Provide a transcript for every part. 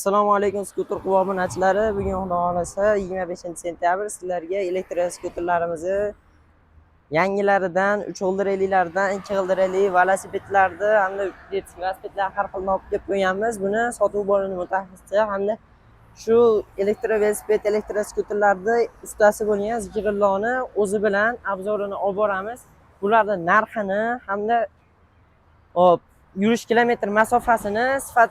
Assalomu alaykum, skuter obunachilari. Bugun, Xudo xohlasa, 25 sentyabr sizlarga elektroskuterlarimizni yangilaridan, 3 g'ildiraklilardan, 2 g'ildirakli velosipedlarni hamda velosipedlar har xilini olib kelib qo'yganmiz. Buni sotuv bo'limi mutaxassisi hamda shu elektrovelosiped, elektroskuterlarni ustasi bo'lgan Zikrulloni o'zi bilan обзор ini olib boramiz. Bularni narxini hamda, hop, yurish kilometr masofasini, sifat,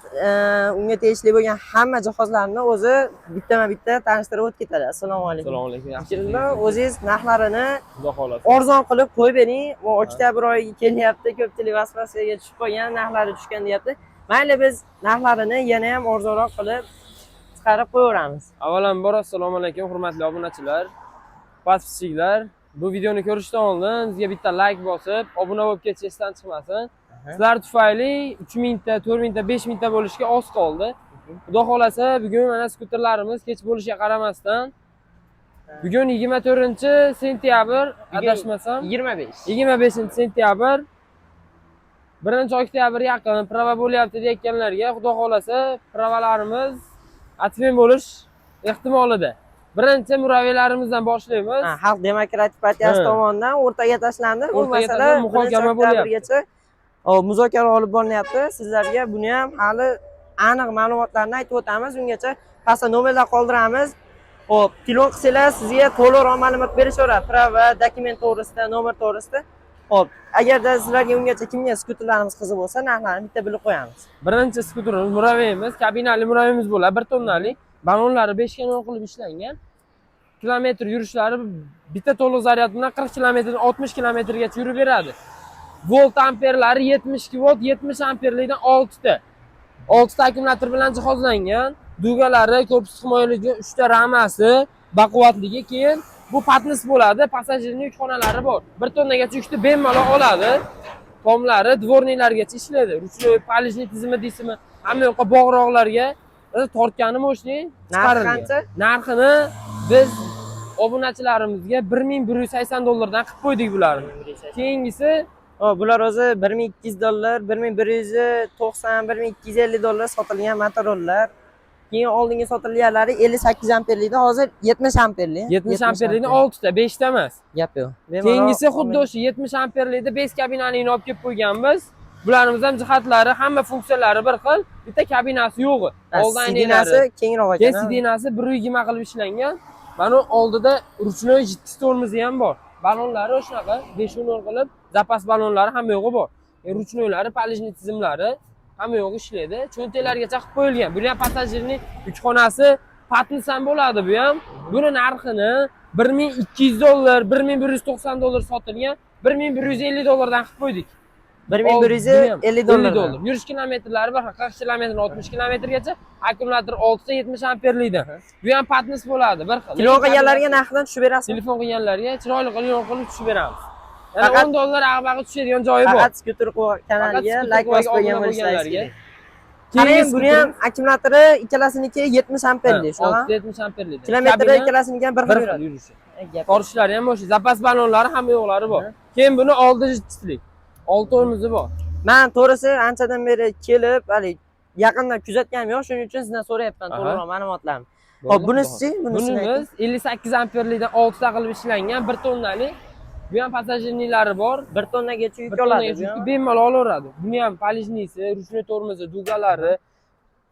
unga tegishli bo'lgan hamma jihozlarni o'zi bittama bitta tanishtirib o'tib ketadi. Assalomu alaykum. Assalomu alaykum. Zikrillo, o'zingiz narxlarini Xudo xohlasa. Arzon qilib qo'yib bering. Bu oktyabr oyi kelyapti, ko'pchilik vasvasiyaga tushib qolgan, narxlari tushgan deyapti. Mayli, biz narxlarini yana ham arzonroq qilib chiqarib qo'yaveramiz. Avvalambor, assalomu alaykum, hurmatli obunachilar, подписчик lar. Bu videoni ko'rishdan oldin bizga bitta like bosib, obuna bo'lib ketish esdan chiqmasin. Sizlar tufayli 3000 ta, 4000 ta, 5000 ta bo'lishga oz qoldi. Xudo xohlasa, bugun mana skuterlarimiz kech bo'lishiga qaramasdan, bugun 24 sentyabr, adashmasam, 25. 25 sentyabr, 1 oktyabr yaqin права bo'lyapti deyotganlarga, xudo xohlasa, права larimiz отмен bo'lish ehtimolida. Birinchi Muraviylarimizdan boshlaymiz. Ha, Xalq demokratik partiyasi tomonidan o'rtaga tashlandi. Bu O'rtaga masala tashlanib, muhokama 1 bo'lyapti. Oktyabrgacha muzokara olib borilyapti. Sizlarga buni ham hali aniq ma'lumotlarni aytib o'tamiz. Ungacha pastda nomerlar qoldiramiz. Xo'p, telefon qilsanglar, sizga to'liqroq ma'lumot berishaveradi. Права, dokument to'g'risida, nomer to'g'risida. Xo'p, agarda sizlarga ungacha kimga skuterlarimiz qiziq bo'lsa, narxlarini bitta bilib qo'yamiz. Birinchi skuterimiz Muraviyimiz, kabinali Muraviyimiz bo'ladi, 1 tonnalik. Balonlari 5 ga 0 qilib ishlangan. Kilometr yurishlari bitta to'liq zaryad bilan 40 kilometrdan 60 kilometrgacha yurib beradi. Volt amperlari 72 volt, 70 amperlikdan 6 ta. 6 ta akkumulyator bilan jihozlangan. Дуга lari, korpus himoyalaydigan 3 ta ramasi baquvvatligi. Keyin bu patnis bo'ladi, passajirning yukxonalari bor. 1 tonnagacha yukni bemalol oladi. Tomlari дворник largacha ishlaydi. Ручной полижный tizimi deysizmi, hamma yoqqa bog'roqlarga tortgani мощный Narxi chiqarilgan. qancha? Narxini biz obunachilarimizga 1180 dollardan qilib qo'ydik bularni. Keyingisi Hop, bular o'zi 1200 dollar, 1190, 1250 dollar sotilgan motorollar. Keyin oldingi sotilganlari 58 amperlikda, hozir 70 amperli. 70 amperlikni 6 ta, 5 ta emas. Gap yo'q. Bemalol Keyingisi xuddi olmang. o'sha 70 amperlikda 5 kabinaligini olib kelib qo'yganmiz. Bularimiz ham jihatlari, hamma funksiyalari bir xil, bitta kabinasi yo'q. Ha, Old сиденья si oynalari. kengroq Keyin ekan. сиденья si 120 qilib ishlangan. Mana oldida ручной жидкий tormozi ham bor. Balonlari shunaqa 5 nol qilib, запас balonlari hamma yo'g'i bor. Ручной lari, полижный tizimlari hamma yo'g'i ishlaydi. Cho'ntaklargacha qilib qo'yilgan. Buni ham passajirning yukxonasi patnis ham bo'ladi bu ham. Buni narxini 1200 dollar, 1190 dollar sotilgan, 1150 dollardan qilib qo'ydik. 1150 dollar. 50 dollar. Yurish kilometrlari bir xil, 40 kilometrdan 60 kilometrgacha, akkumulyator 6 ta 70 amperlikdan. Bu ham patnis bo'ladi, bir xil. Telefon qilganlarga narxidan tushib berasizmi? Telefon qilganlarga chiroyli qilib, yo'l qilib tushib beramiz. Yana 10 dollar ag'bag'i tushadigan joyi bor. Faqat skuter kanaliga Faqat like skuter bosib qo'ygan obuna bo'lishlaringiz bo'lganlarga. kerak. Qarang, buni ham akkumulyatori ikkalasiniki 70 amperli, shunaqa? 6 70 amperli. Kilometri ikkalasинiki ham bir xil bir xil yuradi. yurishi. Gap yo'q. Tortishlari ham o'sha, запас balonlari, hamma yo'qlari bor. Keyin buni oldi жидкость lik. Olti tormozi bor. Man to'g'risi anchadan beri kelib, hali yaqindan kuzatganim yo'q, shuning uchun sizdan so'rayapman to'liqroq ma'lumotlarni. Xo'p, bunisi-chi? Bunisini ayting. Bunimiz 58 amperlikdan 6 ta qilib ishlangan, 1 tonnalik. Bu ham passajirniklari bor. 1 tonnagacha yuk Bir oladi. tonnagacha yukni bemalol olaveradi. Buni ham полижный si, ручной tormozi, дуга lari,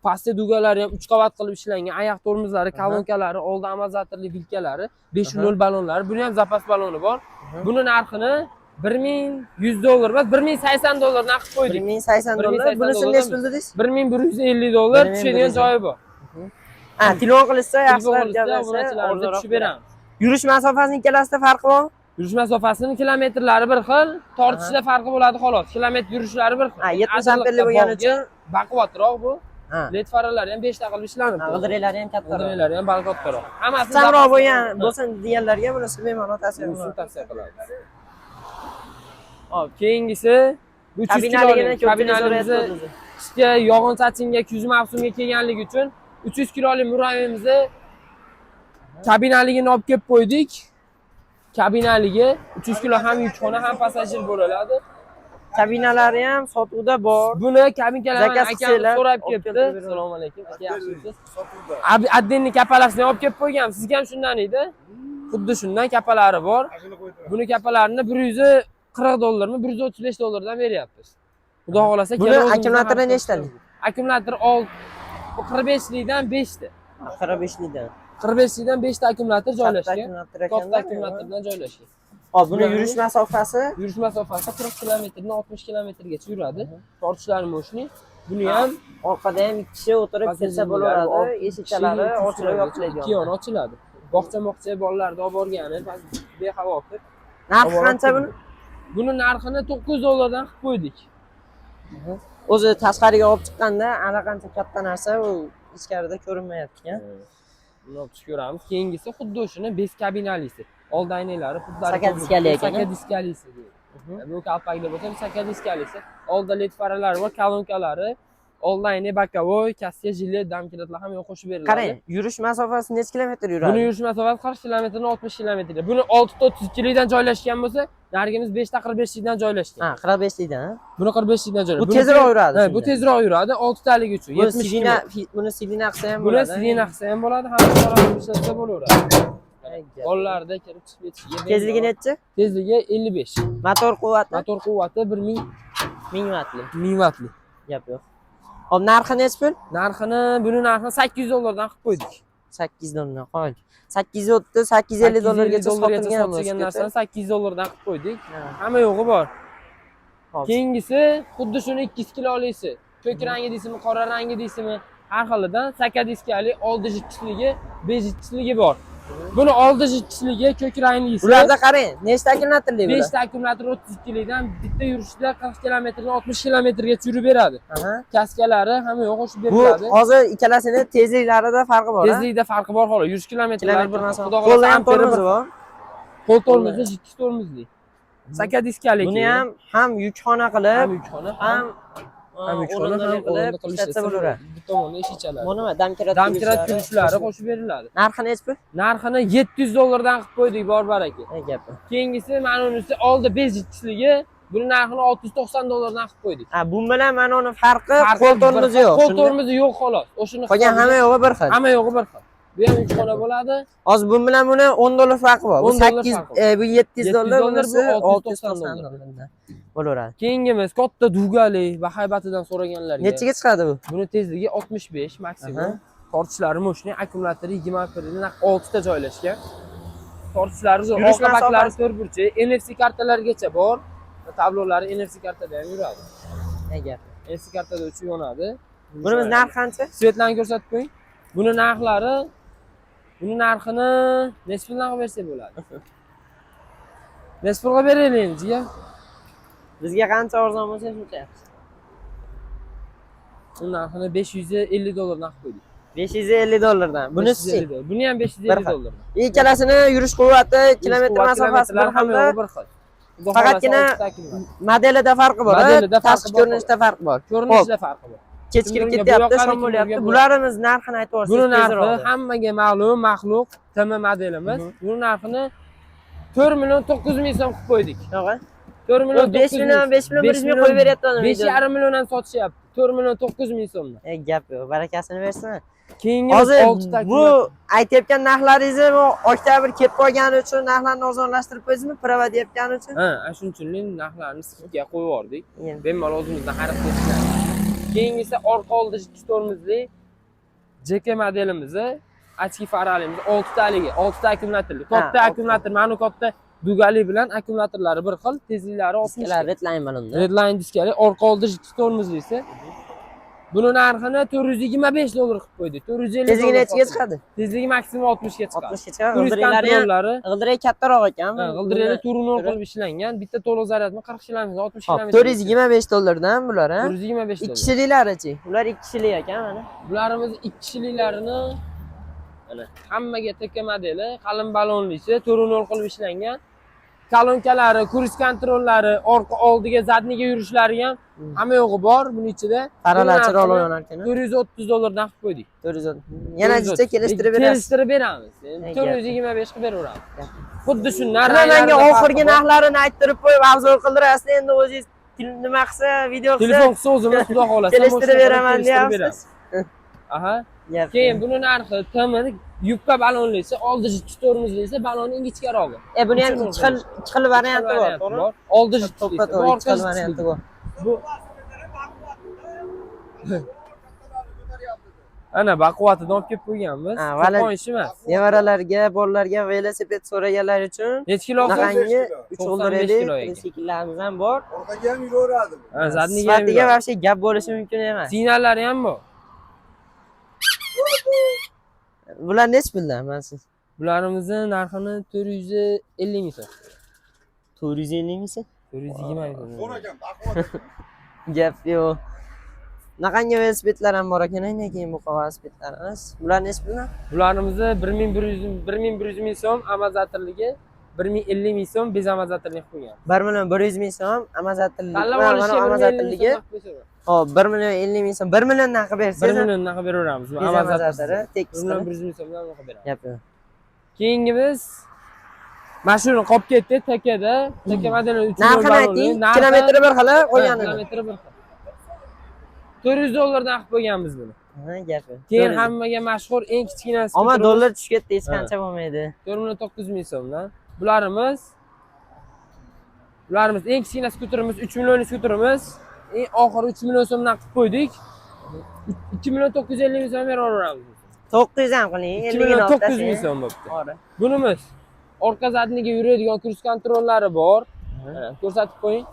pastda дуга lari ham 3 qavat qilib ishlangan, oyoq tormozlari, kolonkalari, oldi amortizatorli vilkalari, 5.0 balonlari, buni ham запас baloni bor. Buni narxini 1100 dollar emas, 1080 dollardan qilib qo'ydik. 1080 dollar. 1080 Bunisini dollardan. nechi pul dedingiz? 1150 dollar 1150. tushadigan joyi bor. Ha, telefon qilishsa, Telefon yaxshilab qilishsa, gaplashsa, obunachilarimizga arzonroq tushib beramiz. Yurish masofasining ikkalasida farqi bormi? Yurish masofasini kilometrlari bir xil, tortishda farqi bo'ladi xolos. Kilometr yurishlari bir xil. Ha, 70 amperli bo'lgani uchun baquvvatroq bu. Ha. Led faralari ham 5 ta qilib ishlanib. G'ildiraklar ham kattaroq. G'ildiraklar ham kattaroq. Hammasi Ixchamroq запас bo'lgan Ha, bo'lsin deganlarga bunisi bemalol tavsiya bunisini qilaman. Tavsiya qilamiz. Hop, keyingisi bu 300 Kabinaligini kilolik ko'pchilik kabinalimizni so'rayapti o'zi. qishga, yog'in sachinga, kuz mavsumiga kelganligi uchun 300 kilolik Muraviyimizni kabinaligini olib kelib qo'ydik. Kabinaligi 300 kilo, ham yukxona, ham passajir bo'ladi. Kabinalari ham sotuvda bor. Buni kabinkalarni Zakaz akam qilsanglar, so'rab olib kelibdi. keltirib beraman. Assalomu alaykum. Aka, yaxshimisiz? Отдельный kapalasini olib kelib qo'ygan. Sizga ham shundan edi. Xuddi shundan kapalari bor. Buni kapalarini 140 dollarmi, 135 dollardan beryapmiz. Xudo xohlasa Buni kelib o'zimizdan akkumulyatori ham nechtalik? Akkumulyator 45 likdan 5 ta. 45 likdan. 45 likdan 5 ta akkumulyator Katta joylashgan. akkumulyator Katta ekanda. akkumulyatordan joylashgan. Hop, buni Bularni- yurish masofasi Yurish masofasi 40 kilometrdan 60 kilometrgacha yuradi. Tortishlari мощный. Buni ham orqada ham ikki kishi o'tirib ketsa bo'laveradi. Eshikchalari ochilib yopiladi. Ikki yon ochiladi. Bog'cha moqcha bolalarni olib borgani bexavotir. Narxi qancha buni? Buni narxini 900 dollardan qilib qo'ydik. O'zi tashqariga olib chiqqanda allaqancha katta narsa, u ichkarida ko'rinmayapti ekan. Buni olib chiqib ko'ramiz. Keyingisi xuddi o'shini без kabinalisi. Old aynalari, xuddi Saka diskali ekan, Saka diskalisi deydi. Bu kalpakli bo'lsa, bu saka diskalisi. Oldida led faralari bor, kolonkalari. Old ayna боковой, kaska, jilet, домкрат lar ham qo'shib beriladi. Qarang, yurish masofasi necha kilometr yuradi? Buni yurish masofasi 40 kilometrdan 60 kilometrga. Buni 6.32 likdan joylashgan bo'lsa, narigimiz 5.45 likdan joylashgan. Ha, 45 likdan, ha? Buni 45 likdan joylashgan. Bu tezroq yuradi Ha, bu shunda. tezroq yuradi, 6 taligi uchun. Buni 72 сиденье, ming. buni сиденье qilsa ham Buni bo'ladi. сиденье qilsa ham bo'ladi, hamma tarafini ishlatsa bo'laveradi. Bolalarda kirib chiqib ketishiga. Tezligi nechi? Tezligi 55. Motor quvvati Motor quvvati 1000 1000 vatli. 1000 vatli. Gap yo'q. Hop, narxi nechi pul? Narxini, buni narxini 800 dollardan qilib qo'ydik. 800 dollardan qo'y. 830, 850 dollargacha sotilgan bu sotilgan skuter. Narsani 800 dollardan qilib qo'ydik. Ha, Hamma yo'g'i bor. hop. Keyingisi xuddi shuni 200 kilolisi. Ko'k rangi deysizmi, qora rangi deysizmi, har xilidan saka diskali, oldi jitkisligi, besh jitkisligi bor. Buni oldi jitkisligi ko'k ranglisi. Ularda qarang, nechta akkumulyatorli bular? 5 ta akkumulyator 32 likdan bitta yurishda 40 kilometrdan 60 kilometrgacha yurib beradi. Kaskalari hamma yo'q qo'shib Bu beriladi. Hozir ikkalasini tezliklarida farqi bor, ha? Tezlikda farqi bor xolos. Yurish kilometrlari Kilometr bir xil. masofa. Xudo Qo'lda xohlasa ham amperi tormozi bir. bor. Qo'l tormozi, jitkiz tormozli. Saka diskali. Buni ham yukxona qilib, ham yukxona, ham yukxona, o'rindiqli ham o'rindiq qilib qilib ishlatsa ishlatsa bo'laveradi. Bu tomonda eshikchalari. Bu nima? Домкрат Домкрат kurishlari qo'shib beriladi. Narxi nechi pul? Narxini 700 dollardan qilib qo'ydik, bor baraka. Ne gap? Keyingisi mana unisi oldi 5 jitkisligi. Buni narxini 690 dollardan qilib qo'ydik. Ha, bu bilan mana uni farqi Farqi qo'l bir tormozi xil. yo'q. Qo'l Shunda tormozi yo'q xolos. O'shuni qolgan hisobiga hamma yo'g'i bir xil. Hamma yo'g'i bir xil. Bu ham yukxona bo'ladi. Hozir bu bilan buni 10 dollar farqi bor. Bu 10 dollar 8 farqi bor. bu 700 700 dollar, dollar, bunisi bu 690 690 dollardan bo'laveradi. Keyingimiz katta дуга li bahaybatidan so'raganlarga. Nechiga chiqadi bu? Buni tezligi 65 maksimum. Aha. Tortishlari мощный, akkumulyatori 21 naq 6 ta joylashgan. Tortishlari zo'r, Yurish orqa baklari masofasi? to'rtburchak, NFC kartalargacha bor. Tablolari NFC kartada ham yuradi. Ne gap? NFC kartada o'chib yonadi. Bunimiz narxi qancha? Свет larni ko'rsatib qo'ying. Buni narxlari, buni narxini nechi puldan qilib bersak bo'ladi? Nechi pulga beraylik endi, jigar? Bizga qancha arzon bo'lsa shuncha yaxshi. Buni narxini 550 dollardan qilib qo'ydik. 550 dollardan. Bunisi 550 dollar. Buni ham Bir 550 xil. dollardan. Ikkalasini yurish quvvati, kilometr masofasi bir Kilometrlari hamma xilda. yo'g'i bir xil. Xudo Faqatgina xohlasa oltita akkumulyator. Modelida farqi bor, ha? Modelida farqi Tashqi bor, ko'rinishda farq bor. Ko'rinishida farqi bor. Kechikirib Kimdirga bu ketyapti, yoqadi, shom bo'lyapti. kimdirga bu Bularimiz narxini aytib yuborsangiz Buni narxi tezroq. Hammaga ma'lum maxluq TM modelimiz. Buni narxini 4 million 900 ming so'm qilib qo'ydik. Yo'q, ha? 4 million 5 million, 5 million 100 ming qo'yib beryapti uni. 5,5 million ham sotishyapti. 4 million 900 ming so'mdan. E, gap yo'q, barakasini bersin. Keyingi Hozir oltita bu aytayotgan narxlaringizni bu oktyabr kelib qolgani uchun narxlarni arzonlashtirib qo'ydingizmi, prava deyotgani uchun? Ha, ana shuning uchun narxlarni скидка qo'yib yubordik. Endi Bemalol o'zimizdan xarid qilishlar. Keyingisi orqa oldi ikki tormozli JK modelimizni, очки faralimiz oltitaligi, oltita akkumulyatorli. Katta oltita. Akkumulyator, mana bu katta дуга li bilan akkumulyatorlari bir xil, tezliklari 60. Diskalar Redline mana unda. Redline diskali, orqa oldi ikki tormozlisi. Buni narxini 425 dollar qilib qo'ydik. 450 Tezligi dollar nechiga sotildi. chiqadi? Tezligi maksimum 60 ga chiqadi. 60 ga chiqadi. Kruiz G'ildiraklar ham kontrollari, g'ildirak kattaroq ekan. ha, g'ildiraklar turunol qilib ishlangan. Bitta to'liq zaryadmi 40 km, 60 Hop, km. 425 dollardan bular, ha? 425 Ikki dollar. kishiliklarichi? Ular ikki kishilik ekan mana. Bularimiz ikki kishiliklarini, mana hammaga TK modeli, qalin balonlisi, turunol qilib ishlangan. Kolonkalari, kruiz kontrollari, orqa oldiga, задний ga yurishlari ham hamma yo'g'i bor buni ichida. Faralar Buni chiroyli narxini yonar ekan. 430 dollardan qilib qo'ydik. 430. Yana jicha kelishtirib berasiz. Kelishtirib beramiz. Ey, 425 qilib beraveramiz. Gap. Xuddi shundan Mana menga ranglarida farqi oxirgi bor. narxlarini ayttirib qo'yib, обзор qildirasiz, endi o'zingiz Nima qilsa, video qilsa, Telefon qilsa o'zimiz, xudo xohlasa, kelishtirib beraman kelishtirib beramiz. deyapsiz. Aha. Gap. Keyin buni narxi temir yupqa balonlisi, oldi jiddi tormozlisi, baloni ingichkarog'i. Buni ham Uch ikki xil varianti bor, to'g'rimi? Oldi jiddisi, To'ppa bu to'g'ri, ikki orqa xil varianti jiddisi. bor. Bu ana baquvvatidan olib kelib qo'yganmiz. Ha, vala- Qo'pol ish emas. Nevaralarga, bolalarga velosiped so'raganlar uchun Necha kilo olsa? bunaqangi 3 95 g'ildirakli kilo ekan. tricyclelarimiz ham bor. Orqaga ham yuraveradi bu. Ha, задний ga ham Sifatiga yuradi. вообще gap bo'lishi mumkin emas. Signallari ham bor. Bular nechi puldan mana siz? Bularimizni narxini 450 ming so'm. 450 ming so'm. 420 ming so'm. Zo'r ekan, baquvvat ekan. Gap yo'q. Bunaqangi velosipedlar ham bor ekan, keyin bu velosipedlarimiz. Bular nechi puldan? Bularimizni 1100 1100 ming so'm amortizatorligi, 1050 ming so'm без amortizatorlik qilib qo'ygan. 1 million 100 ming so'm amortizatorlik. Tanlab Mana olishga 1 amortizatorligi. Hop, 1 million 50 ming so'm. 1 milliondan qilib 1 bersangiz, milliondan qilib beraveramiz. без amortizatori, 1 tekis million qilib. 100 ming so'mdan qilib beramiz. Gap yo'q. Keyingimiz mana shuni qolib ketdi TKda. TK modeli 3 Narxini ayting, kilometri bir xil, qolganini. Kilometri bir xil. 400 dollardan qilib qo'yganmiz buni. Ha, gap yo'q. Keyin 400. hammaga mashhur eng kichkina Ammo skuterimiz dollar tushib ketdi, hech qancha bo'lmaydi. 4 million 900 ming so'mdan. Bularimiz eng kichkina skuterimiz 3 millionlik skuterimiz. Eng oxiri 3 million so'mdan qilib qo'ydik. 2 million 950 ming so'm beraveramiz. 900 ham qiling, 2 50 million gina 900 ming so'm bo'pti. To'g'ri. Bunimiz orqa задний ga yuradigan круиз контроль lari bor. Mana, ko'rsatib qo'ying.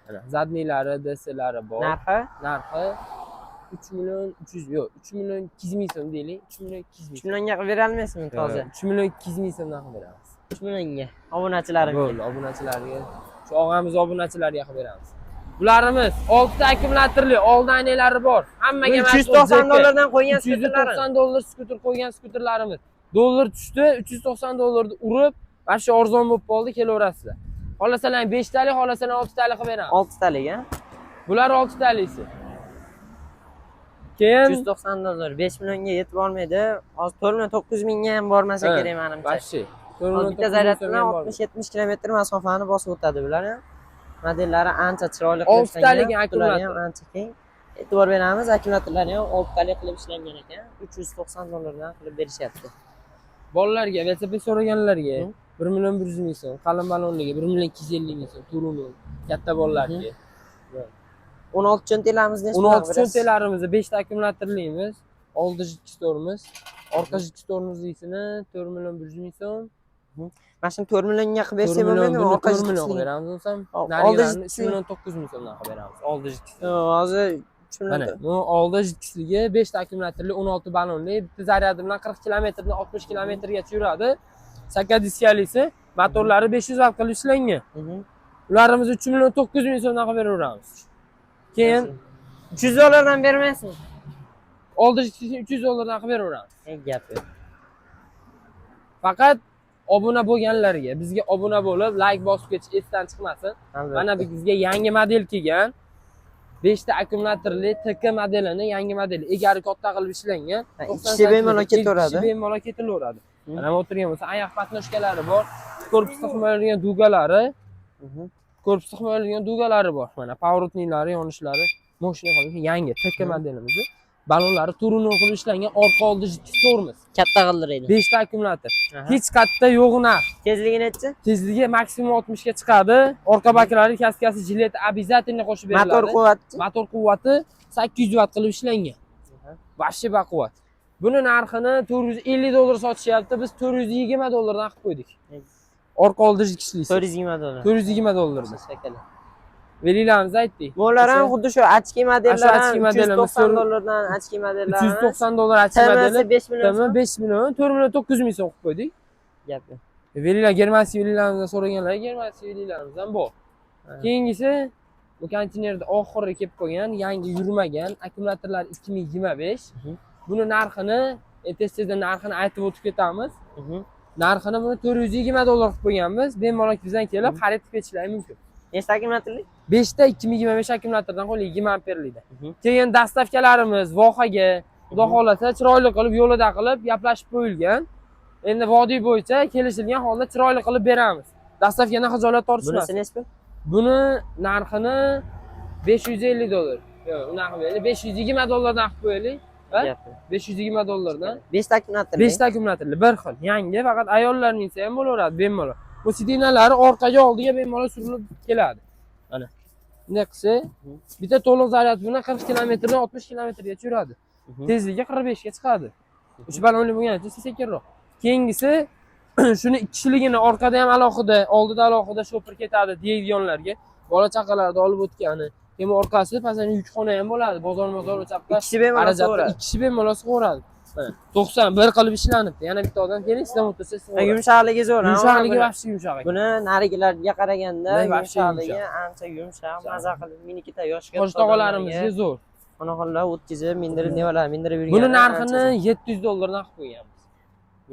Mana задний lari, DSlari bor. Narxi Narxi 3 million 300, yo'q, 3 million 200 ming so'm deylik. 3 million 200 ming. 3 millionga qilib bera olmaysizmi toza? 3 million 200 ming so'mdan qilib beramiz. 3 millionga obunachilarimga. Bo'ldi, obunachilarga. Shu og'amiz obunachilariga qilib beramiz. Bularimiz 6 ta akkumulyatorli, oldi oynalari bor. Hammaga 390 dollardan qo'ygan skuterlari. 390 dollar skuter qo'ygan skuterlarimiz. Dollar tushdi, 390 dollarni urib, mana shu arzon bo'lib qoldi, kelaverasizlar. Xohlasalar 5 talik, xohlasalar 6 talik qilib beramiz. 6 talik, ha? Bular 6 talisi. Keyin 390 dollar 5 millionga yetib bormaydi. Hozir 4 million 900 mingga ham bormasa Ha, kerak menimcha. вообще Hozir bitta zaryad bilan 60-70 kilometr masofani bosib o'tadi bular ham. Modellari ancha chiroyli qilib Oltitalik ishlangan, qutilari ham akkumulyator. ancha keng. E'tibor beramiz, akkumulyatorlari ham oltitalik qilib ishlangan ekan. 390 dollardan qilib berishyapti. Bolalarga velosiped so'raganlarga Hı. 1 million 100 ming so'm, qalin balonligi 1 million 250 ming so'm, turumi katta bolalarga. 16 cho'ntaklarimiz nechi 16 cho'ntaklarimizni 5 ta akkumulyatorlimiz, oldi жидкий tormoz, orqa жидкий tormozlisini 4 million 100 ming so'm. Mana shuni 4 millionga qilib 4 bersak million bo'lmaydimi? buni Orqa 4 million qilib жидкий. beramiz bo'lsam, Oldi narigilarni 3 жидкий. million 900 ming so'mdan qilib beramiz. Oldi жидкий si. Hozir 3 million. Mana bu oldi жидкий ligi 5 ta akkumulyatorli 16 balonli, bitta zaryadi bilan 40 kilometrdan 60 kilometrgacha yuradi. Saka diskalisi, motorlari 500 vatt qilib ishlangan. Ularimiz 3 million 900 ming so'mdan qilib beraveramiz. Keyin 300 dollardan bermaysizmi? oldi жидкий sini 300 dollardan qilib beraveramiz. Ey gap yo'q. Faqat obuna bo'lganlarga, bizga obuna bo'lib, like bosib ketish esdan chiqmasin. Albatta. Mana bizga yangi model kelgan. 5 ta akkumulyatorli TK modelini yangi modeli, egari katta qilib ishlangan. Ha, 90 ikki kishi bemalol santimetr, ketaveradi. ikki kishi bemalol ketaveradi. Mana bu o'tirgan bo'lsa, oyoq подножка lari bor, korpusni himoyalaydigan дуга lari, korpusni himoyalaydigan дуга lari bor. Mana поворотник lari, yonishlari, мощный qilib yangi TK modelimizni. Balonlari turuni qilib ishlangan, orqa oldi жидкий tormoz. Katta g'ildiraydi. 5 ta akkumulyator. Hech qayerda yo'q narx. Tezligi nechi? Tezligi maksimum 60 ga chiqadi. Orqa baklari kaskasi, jilet обязательно qo'shib beriladi. Motor quvvati? Motor quvvati 800 vatt qilib ishlangan. Вообще baquvvat. Buni narxini 450 dollar sotishyapti. Biz 420 dollardan qilib qo'ydik. Orqa oldi жидкий lisi. 420 dollar. 420 dollardan. Shakali. Velilarimiz aytdik. Bular ham xuddi shu очки modellar Shu очки ham modelimiz 390 dollardan очки modellar. 390 dollar очки modeli. TMsi 5 million. TM 5 million, 4 million 900 ming so'm qilib qo'ydik. Gap yo'q. Velilar Germaniya velilarimizdan so'raganlar, Germaniya velilarimizdan bor. Keyingisi bu konteynerda oxiri kelib qolgan, yangi yurmagan akkumulyatorlar 2025. Buni narxini tez tezda narxini aytib o'tib ketamiz. Narxini buni 420 dollar qilib qo'yganmiz. Bemalol bizdan kelib xarid qilib ketishlari mumkin. Nechta akkumulyatorli? 5 ta 2025 akkumulyatordan qo'yilgan 20 amperlikda. Keyin доставка larimiz vohaga, xudo xohlasa, chiroyli qilib yo'lida qilib gaplashib qo'yilgan. Endi vodiy bo'yicha kelishilgan holda chiroyli qilib beramiz. Доставка dan xijolat Bunisi tortishmasin. nechi pul? Buni narxini 550 dollar. Yo'q, unaqa qilmaylik. 520 dollardan qilib qo'yaylik. Ha? Gap. 520 dollardan. 5 ta akkumulyatorli. 5 ta akkumulyatorli bir xil, yangi, faqat ayollar minsa ham bo'laveradi bemalol. Bu сиденья lari orqaga, oldiga bemalol surilib keladi. Mana. Bunday qilsa, bitta to'liq zaryad bilan 40 kilometrdan 60 kilometrgacha yuradi. Tezligi 45 ga chiqadi. 3 balonli bo'lgani uchun sekinroq. Keyingisi, shuni ikki kishiligini orqada ham alohida, oldida alohida shofer ketadi deydiganlarga, bola chaqalarni olib o'tgani, keyin orqasi masalan yukxona ham bo'ladi, bozor mozor o'chaqqa Ikkisi bemalol xarajatni sig'averadi. Ikki kishi bemalol sig'averadi. Mana, 91 qilib ishlanibdi. Yana bitta odam keling, sizdan o'tirsa Ha, sig'averadi. yumshoqligi zo'r. Ha, Yumshoqligi buni- вообще yumshoq ekan. Buni narigilarga qaraganda Buni вообще yumshoqligi ancha yumshoq, maza qilib minikita yoshga Hoji tog'alarimizga zo'r. Onaxonlar o'tkazib, mindirib, nevalar mindirib yurgan. Buni narxini 700 dollardan qilib qo'yganmiz.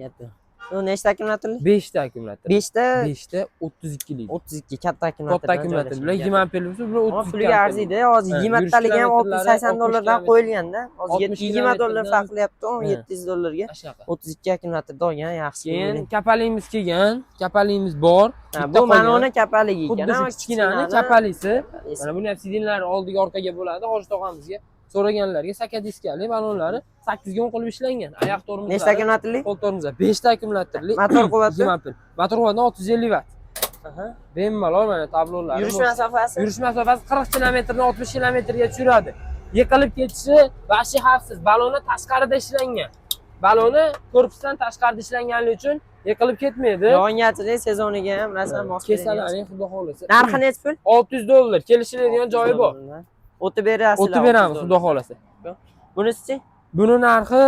Yetti. Bu nechta akkumulyatorli? 5 ta akkumulyator. 5 ta. 5 ta 32 lik. 32 katta akkumulyator. Katta akkumulyator. Bular 20 amperli bo'lsa, bular Ammo 32 puliga amperli. arziydi. Hozir Ha, 20 yurish talik ham kilometrlari 680 60 dollardan kilometr. Qo'yilganda, hozir 60 20 dollar kilometrdan- farq qilyapti, Ha. 700 dollarga Mana shunaqa. 32 akkumulyatorda olgan yaxshi. Keyin kapaligimiz kelgan, kapaligimiz bor. Ha, Bitta bu mana qolgan. uni kapaligi ekan. Xuddi shu Ha, kichkinani kapalisi. Mana buni ham сиденья lari oldiga, orqaga bo'ladi. Hoji tog'amizga so'raganlarga saka diskali balonlari 8 ga 10 qilib ishlangan. Oyoq tormozlari. Nechta akkumulyatorli? Qo'l tormozlar 5 ta akkumulyatorli. Motor quvvati? 20 amper. Motor quvvati 650 vatt. Bemalol mana tablolari. Yurish masofasi? Yurish masofasi 40 kilometrdan 60 kilometrgacha yuradi. Yiqilib ketishi вообще xavfsiz. Baloni tashqarida ishlangan. Baloni korpusdan tashqarida ishlanganligi uchun yiqilib ketmaydi. Yog'ingarchilik sezoniga ham rosa mos kelgan. Kesalaring, xudo xohlasa. Narxi nechi pul? 600 dollar. Kelishiladigan joyi bor. O'tib berasizlar. O'tib beramiz, xudo xohlasa. Bunisichi? Buni narxi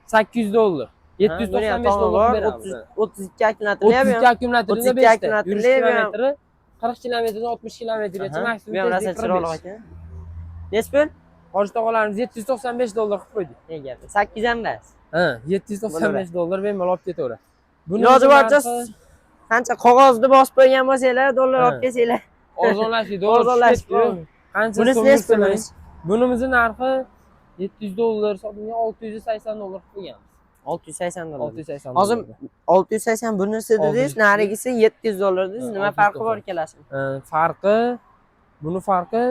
800 dollar. 795 dollar beramiz. 32 akkumulyatorli ham. 32 akkumulyatorli 32 5 ta. akkumulyatorli Yurish bu ham. kilometri 40 kilometrdan 60 kilometrgacha, maksimum Bu ham rosa tezlik chiroyli 45. ekan. Nechi pul? Hoji tog'alarimiz 795 dollar qilib qo'ydik. Ne gap? 8 ham emas. Ha, 795 dollar bemalol olib ketaveradi. Buni Iloji boricha narxi qancha qog'ozni bosib qo'ygan bo'lsanglar, dollar Ha. olib kelsanglar. Arzonlashdi, dollar tushib Arzonlashib ketdi. qoldi. Qancha Bunisi so'm nechi pul? yursalar, bunimizni narxi 700 dollar sotilgan, 680 dollar qilib qo'yganmiz. 680 dollar. 680 Hozir dollar. 680 bunisi dedingiz, 600. narigisi 700 dollar dedingiz. Ha, Nima farqi bor 690. ikkalasini? Farqi, buni farqi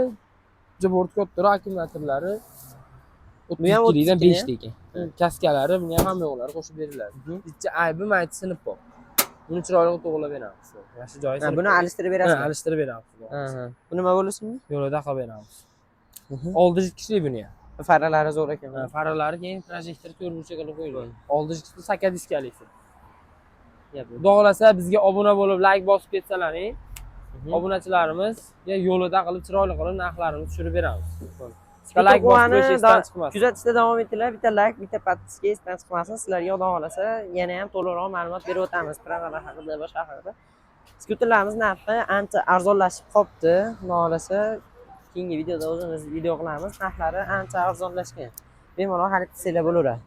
bort kattaroq, akkumulyatorlari Bu ham 32 likdan 32 5 ta ekan. Kaskalari, buni ham hamma yo'qlari qo'shib beriladi. Bitta aybi mayti sinib bor. Buni chiroyli qilib to'g'rilab beramiz. Mana shu joyi Ha, sinib buni qolgan. alishtirib Ha, berasizmi? alishtirib beramiz. Ha, ha. Bu nima bo'lsin? Yo'lida qilib beramiz. Oldi kichik buni ham. Faralari zo'r ekan. Ha, faralari keyin projektor to'rt burchak qilib qo'yilgan. Oldi saka diskalisi. Gap. Xudo xohlasa, bizga obuna bo'lib, layk bosib ketsalaring, obunachilarimizga yo'lida qilib, chiroyli qilib narxlarini tushirib beramiz. Layk bosib qo'yish esdan chiqmasin. Kuzatishda davom etinglar. Bitta layk, bitta подписка esdan chiqmasin. Sizlarga Xudo xohlasa yana ham to'liqroq ma'lumot berib o'tamiz. Права lar haqida, boshqa haqida. Skuterlarimiz narxi ancha arzonlashib qolibdi. Xudo xohlasa keyingi videoda o'zimiz video qilamiz. Narxlari ancha arzonlashgan. Bemalol xarid qilsanglar bo'laveradi.